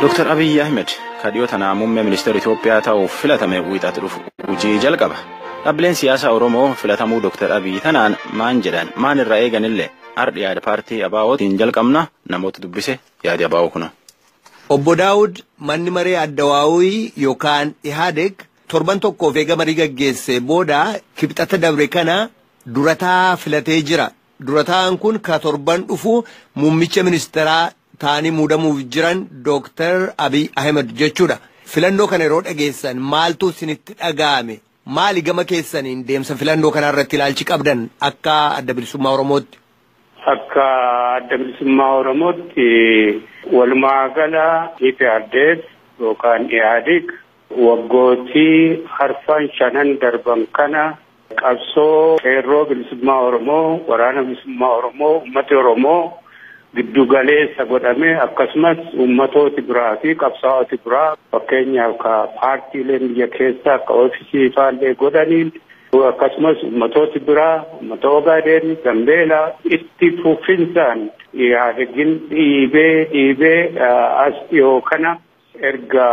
Dr. Abiyyi Ahmed ka dhiyoo tanaa muummee ministeera Itoophiyaa ta'uuf filatame wiixata dhufu hojii jalqaba. Dhaabbileen siyaasaa Oromoo filatamuu Dr. Abiyyi tanaan maan jedhan maan irraa eeganillee ardhi yaada paartii ABO'tiin jalqabna namoota dubbise yaadi ABO kuna. Obbo Daawud, manni maree Addawaawii yookaan Ihaadeg torban tokkoof eega marii gaggeesse booda Kibxata dabre kana durataa filatee jira. Durataan kun ka torban dhufu muummicha ministeeraa ta'anii muudamuuf jiran Dooktar Abiy Ahmed jechuudha. Filannoo kana yeroo dhageessan maaltu isinitti dhaga'ame? Maali gama keessaniin deemsa filannoo kanaa irratti ilaalchi qabdan akka Adda Bilisummaa Oromootti? Akka Adda Bilisummaa Oromootti, walumaa gala EPRDF yookaan IHADIG waggootii arfan shanan darban kana qabsoo qeerroo bilisummaa Oromoo, waraana bilisummaa Oromoo, uummati Oromoo giddu galeessa godhame, akkasumas uummatooti biraa fi qabsaa'oti biraa, fakkeenyaaf ka paartiileen biyya keessaa akka oofisii faallee godhaniin, akkasumas uummatooti biraa, uummata Ogaadeen, Gambeelaa, itti fufinsaan Ihaadegin dhiibee dhiibee as dhiyoo kana erga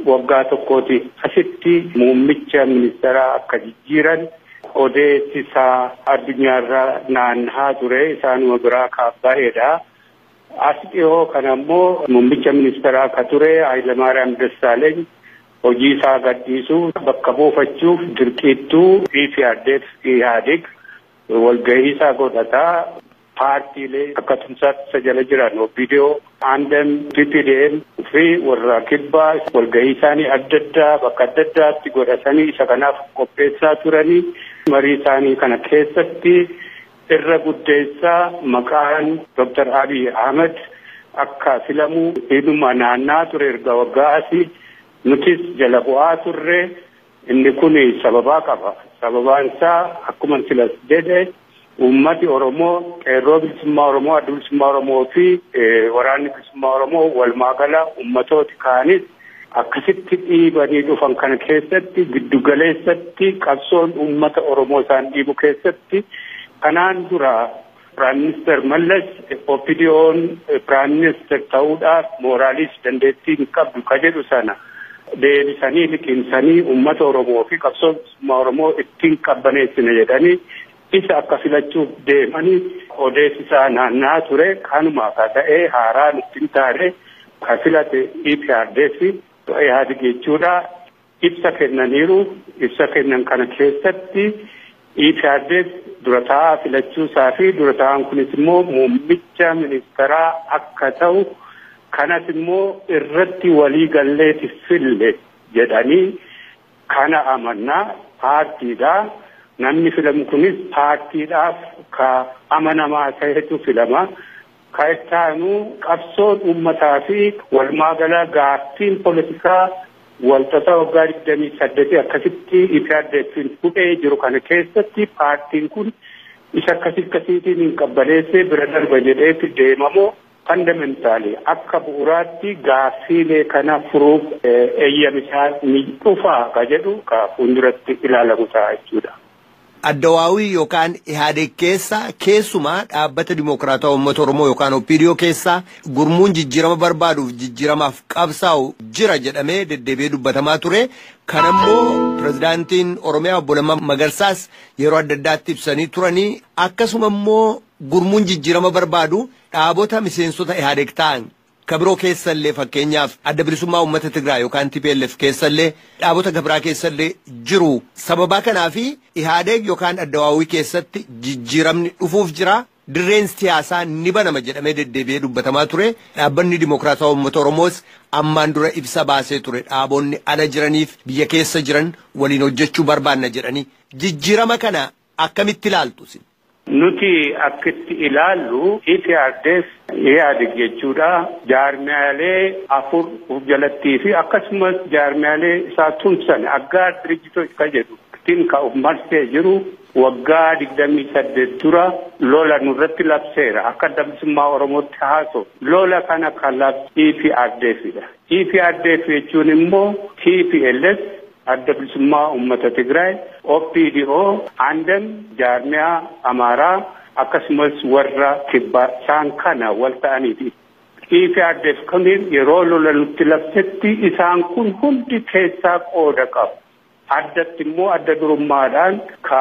waggaa tokkooti asitti muummicha ministeeraa akka jijjiiran odeessisaa addunyaarra naannahaa ture, isaanuma biraa kaabbaa'eedha. As dhiyoo kana immoo muummicha ministeeraa ka ture Hayilamaariyaam Dassaaleeny hojii isaa gadhiisuu bakka buufachuuf dirqiittuu EPRDF Ihaadig walgahii isaa godhataa, paartiilee akka tumsaatti isa jala jiran OPDO, Andem, PPDM fi warra kibbaa walgahii isaanii adda addaa bakka adda addaatti godhatanii isa kanaaf qopheessaa turanii, marii isaanii kana keessatti irra guddeessaa maqaan Dr. Abiy Ahmed akka filamu dhimma naannaa ture erga waggaa asii, nutis jala bu'aa turre. Inni kun sababaa qaba. Sababaan isaa akkuma silas jedhe, uummati Oromoo, qeerroo bilisummaa Oromoo, Adda Bilisummaa Oromoo fi waraanni bilisummaa Oromoo, walumaa gala uummatooti kaanis akkasitti dhiibanii dhufan kana keessatti giddugaleessatti qabsoon uummata Oromoo isaan dhiibu keessatti, kanaan dura Prime Minister Mallas OPDO'n Prime Minister ta'uudhaaf mooraaliis dandeettii hin qabdu ka jedhu sana deebisanii liqimsanii uummata Oromoo fi qabsoo bilisummaa Oromoo ittiin qabbaneessine jedhanii isa akka filachuuf deemanii odeessisaa naannaa ture. Kanuma ka ta'ee haaraa nutti hin taane, ka filate EPRDF Ihaadig jechuudha. Ibsa kennaniiru. Ibsa kennan kana keessatti EPRDF dura taa'aa filachuusaa fi dura taa'aan kunis immoo muummicha ministeeraa akka ta'u, kanas immoo irratti walii galleeti fille jedhanii, kana amannaa paartiidha. Namni filamu kunis paartiidhaaf ka amanamaa ta'etu filama. Ka ittaanu qabsoon uummataa fi walumaa gala gaaffiin poolitikaa walxaxaa waggaa 28 akkasitti EPRDF'n hudhee jiru kana keessatti paartiin kun isa akkasii akkasiitiin hin qabbaneessee bira darba jedheetti deemamoo, fundamentally akka bu'uuraatti gaaffiilee kana furuuf eeyyamisaa ni dhufaa ka jedhu ka fuulduratti ilaalamu ta'a jechuudha. Addawaawii yookaan Ihaadeg keessa, keessumaa dhaabbata Dimokiraataa Uummata Oromoo yookaan OPDO keessa gurmuun jijjiirama barbaaduuf jijjiiramaaf qabsaa'u jira jedhamee deddeebi'ee dubbatamaa ture. Kanammoo pirezidaantiin Oromiyaa Obbo Lammaa Magarsaas yeroo adda addaatti ibsanii turanii, akkasuma immoo gurmuun jijjiirama barbaadu dhaabota miseensota Ihaadeg ta'an kabiroo keessallee, fakkeenyaaf Adda Bilisummaa Uummata Tigraay yookaan TPLF keessallee, dhaabota kabiraa keessallee jiru. Sababaa kanaafi Ihaadeg yookaan Addawaawii keessatti jijjiiramni dhufuuf jira. Dirreen siyaasaa ni banama jedhamee deddeebi'ee dubbatamaa ture. Dhaabbanni Dimokiraataa Uummata Oromoos ammaan dura ibsa baasee ture. Dhaabonni ala jiraniif biyya keessa jiran waliin hojjechuu barbaanna jedhanii. Jijjiirama kana akkamitti ilaaltu? Nuti akkitti ilaallu, EPRDF Ihaadig jechuudha, jaarmiyaalee afur of jalattii fi akkasumas jaarmiyaalee isaa tumsan aggaar dirijitoota kan jedhu ittiin ka of marsee jiru waggaa 28 dura lola nurratti labseera. Akka Adda Bilisummaa Oromootti haasoo lola kana kan labse EPRDFidha. EPRDF jechuun immoo TPLF, Adda Bilisummaa Uummata Tigraay, OPDO, Andem, jaarmiyaa Amaaraa, akkasumas warra kibbaa, isaan kana wal ta'aniiti. EPRDF kunis yeroo lola nutti labsetti isaan kun hundi keessaa qooda qabu. Addatti immoo adda durummaadhaan ka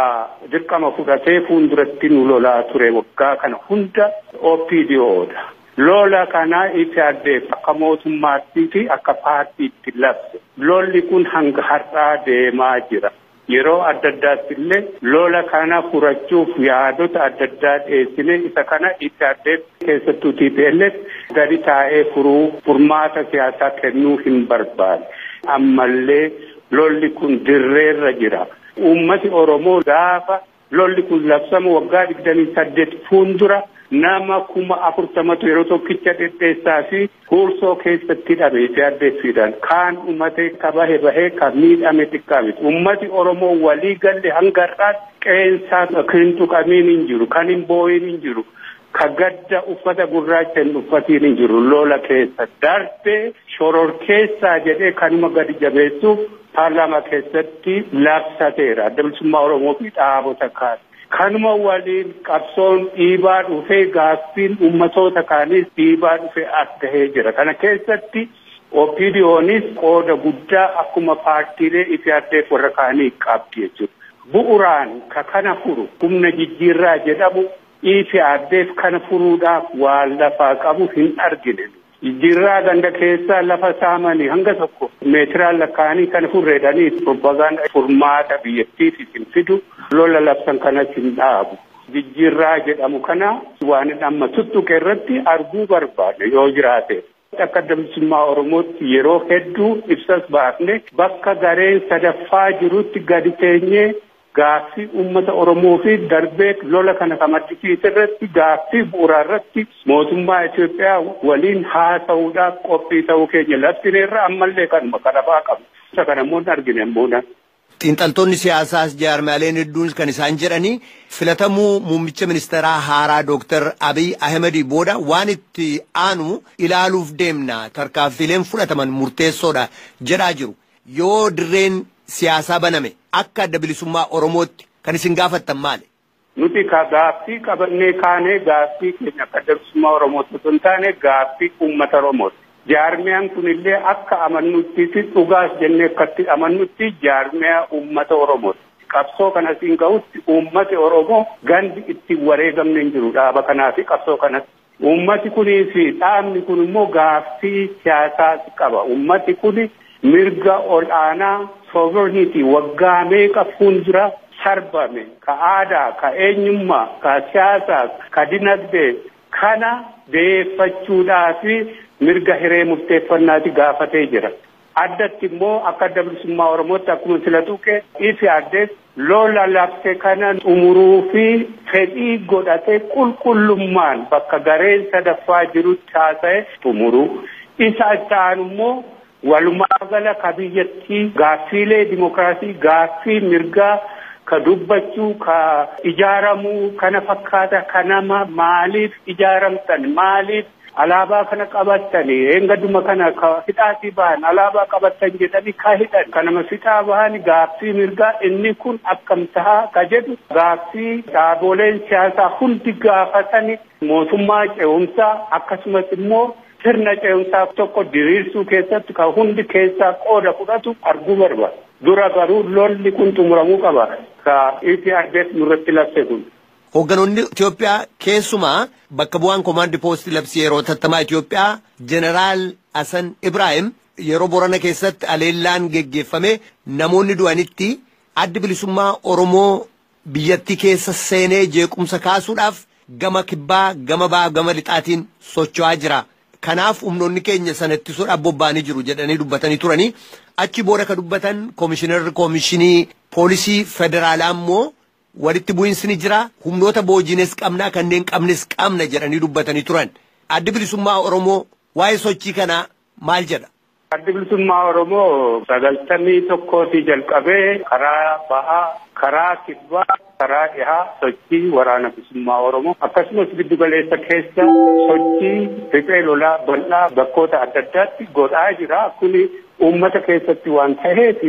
dirqama fudhatee fuulduratti nu lolaa ture waggaa kana hunda OPDOdha. Lola kana EPRDF akka mootummaattii fi akka paartiitti labse. Lolli kun hanga har'aa deemaa jira. Yeroo adda addaatti illee lola kana furachuuf yaadota adda addaa dhiyeessine isa kana EPRDF keessattuu TPLF gadi taa'ee furuu furmaata siyaasaa kennuu hin barbaanne. Ammallee lolli kun dirreerra jira. Uummati Oromoo gaafa lolli kun labsamu waggaa 28 fuuldura nama 40,000 yeroo tokkicha dhedheessaa fi huursoo keessatti dhabe EPRDFidhaan. Kaan uummatee ka bahe bahee ka miidhame xiqqaa miti. Uummati Oromoo walii galle hanga har'aatti qeensaa kan tuqamiin hin jiru, kan hin boo'in hin jiru, ka gadda uffata gurraacha hin uffatiin hin jiru. Lola keessa darbee shororkeessaa jedhee kanuma gadi jabeessuuf paarlaamaa keessatti labsateera. Adda Bilisummaa Oromoo fi dhaabota kaan. Kanuma waliin qabsoon dhiibaa dhufee gaaffiin uummatoota kaaniis dhiibaa dhufee as gahee jira. Kana keessatti OPDOnis qooda guddaa akkuma paartiilee EPRDF warra kaanii qabdi jechuudha. Bu'uraan ka kana furu humna jijjiirraa jedhamu EPRDF kana furuudhaaf waan lafaa qabu hin argine. Jijjiirraa ganda keessaa lafa saamanii hanga tokko meetiraan lakkaa'anii kan furreedhanii propagaandaa furmaata biyyattiif isin fidu lola labsan kanas hin dhaabu. Jijjiirraa jedhamu kana waan amma tuttuqe irratti arguu barbaadne yoo jiraate. Akka Adda Bilisummaa Oromootti yeroo hedduu ibsas baafne bakka gareen sadaffaa jirutti gadi teenyee gaaffii uummata Oromoo fi darbee lola kana kan maddisiise irratti gaaffii bu'uuraa irratti mootummaa Itoophiyaa waliin haasa'uudhaaf qophii ta'uu keenya labsineerra ammallee kanuma kadhafaa qabna. Isa kana immoo hin argine immoo. Xiinxaltoonni siyaasaas jaarmaaleen hedduun kan isaan jedhanii filatamuu muummicha ministeeraa haaraa Dooktar Abiy Ahimedii booda waan itti aanu ilaaluuf deemna tarkaanfiileen fudhataman murteessoodha jedhaa jiru. Yoo dirreen siyaasaa baname akka Adda Bilisummaa Oromootti kan isin gaafattan maali? Nuti ka gaaffii qabannee kaanee gaaffii keenya akka Adda Bilisummaa Oromootti osoo hin taane gaaffii uummata Oromooti. Jaarmiyaan kunillee akka amannutti fi dhugaas jennee akkatti amannutti jaarmiyaa uummata Oromooti. Qabsoo kana siin gahutti uummati Oromoo gandi itti wareegamne hin jiru dhaaba kanaa fi qabsoo kanatti. Uummati kunii fi dhaabni kun immoo gaaffii siyaasaa qaba. Uummati kuni mirga ol'aanaa sovereignty waggaa meeqa fuuldura sarbame ka aadaa, ka eenyummaa, ka siyaasaa, ka dinagdee kana deeffachuudhaa fi mirga hiree murteeffannaati gaafatee jira. Addatti immoo akka Adda Bilisummaa Oromootti akkuma sila tuqe EPRDF lola labse kana xumuruu fi fedhii godhatee qulqullummaan bakka gareen sadaffaa jirutti haasa'e xumuruu. Isa itti aanu immoo walumaa gala ka biyyattii gaaffiilee dimokiraasii, gaaffii mirgaa ka dubbachuu, ka ijaaramuu kana fakkaata ka nama maaliif ijaaramtan, maaliif alaabaa kana qabattanii eengaduma kana ka hidhaatii bahan alaabaa qabattan jedhanii ka hidhan ka nama fixaa bahan gaaffii mirgaa inni kun akkam tahaa ka jedhu gaaffii dhaaboleen siyaasaa hundi gaafatani mootummaa ce'umsaa akkasumas immoo sirna ce'umsaa tokko diriirsuu keessatti ka hundi keessaa qooda fudhatu arguu barbaada. Dura garuu lolli kun xumuramuu qaba. Ka EPRDF nurratti labse kun. Hoogganoonni Itoophiyaa keessumaa bakka bu'aan koomaandii poostii labsii yeroo tattamaa Itoophiyaa Jeneraal Hasan Ibrahim yeroo Borana keessatti aleellaan geggeeffame namoonni du'anitti Addi Bilisummaa Oromoo biyyattii keessa seenee jeequmsa kaasuudhaaf gama kibbaa, gama bahaa, gama lixaatiin socho'aa jira. Kanaaf humnoonni keenya sana ittisuudhaaf bobba'anii jiru jedhanii dubbatanii turanii achi booda ka dubbatan koomishinarri koomishinii poolisii federaalaa immoo walitti bu'iinsi ni jira humnoota boojiines qabnaa kanneen qabnes qabna jedhanii dubbatanii turan. Addi Bilisummaa Oromoo waa'ee sochii kanaa maal jedha? Addi Bilisummaa Oromoo 91 jalqabee karaa bahaa, karaa kibbaa, karaa dhihaa sochii waraana bilisummaa Oromoo akkasumas giddu galeessa keessa sochii riphee lolaa bal'aa bakkoota adda addaatti godhaa jira. Kuni uummata keessatti waan ta'eef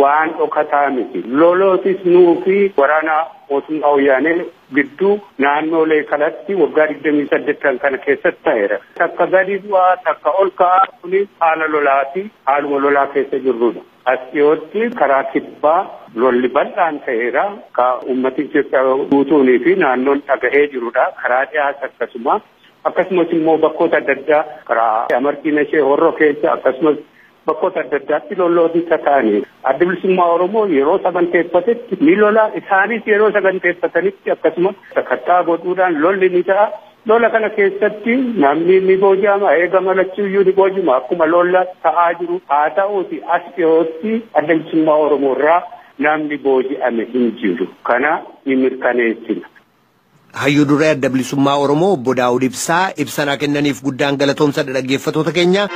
waan dhokataa miti. Lolootis nuu fi waraana mootummaa wayyaanee gidduu naannolee kanatti waggaa 28 kana keessatti ta'eera. Takka gadi bu'aa, takka ol ka'aa, kuni haala lolaati. Haaluma lolaa keessa jirrudha. As dhiyootti karaa kibbaa lolli bal'aan ta'eera. Ka uummati Itoophiyaa guutuunii fi naannoon dhaga'ee jirudha. Karaa dhiyaas akkasuma. Akkasumas immoo bakkoota adda addaa karaa Amartiin ishee Horroo keessa akkasumas bakkoota adda addaatti lollooti ta'anii. Adda Bilisummaa Oromoo yeroo saganteeffatetti ni lola, isaanis yeroo saganteeffatanitti akkasuma sakattaa godhuudhaan lolli ni ta'a. Lola kana keessatti namni ni booji'ama, eegama lachuuyyuu ni booji'ama. Akkuma lola ta'aa jiru haa ta'uuti as dhiyootti Adda Bilisummaa Oromoo irraa namni booji'ame hin jiru. Kana ni mirkaneessina. Hayyuu duree Adda Bilisummaa Oromoo Obbo Daawud Ibsaa ibsanaa kennaniif guddaan galatoomsa dhaggeeffattoota keenya.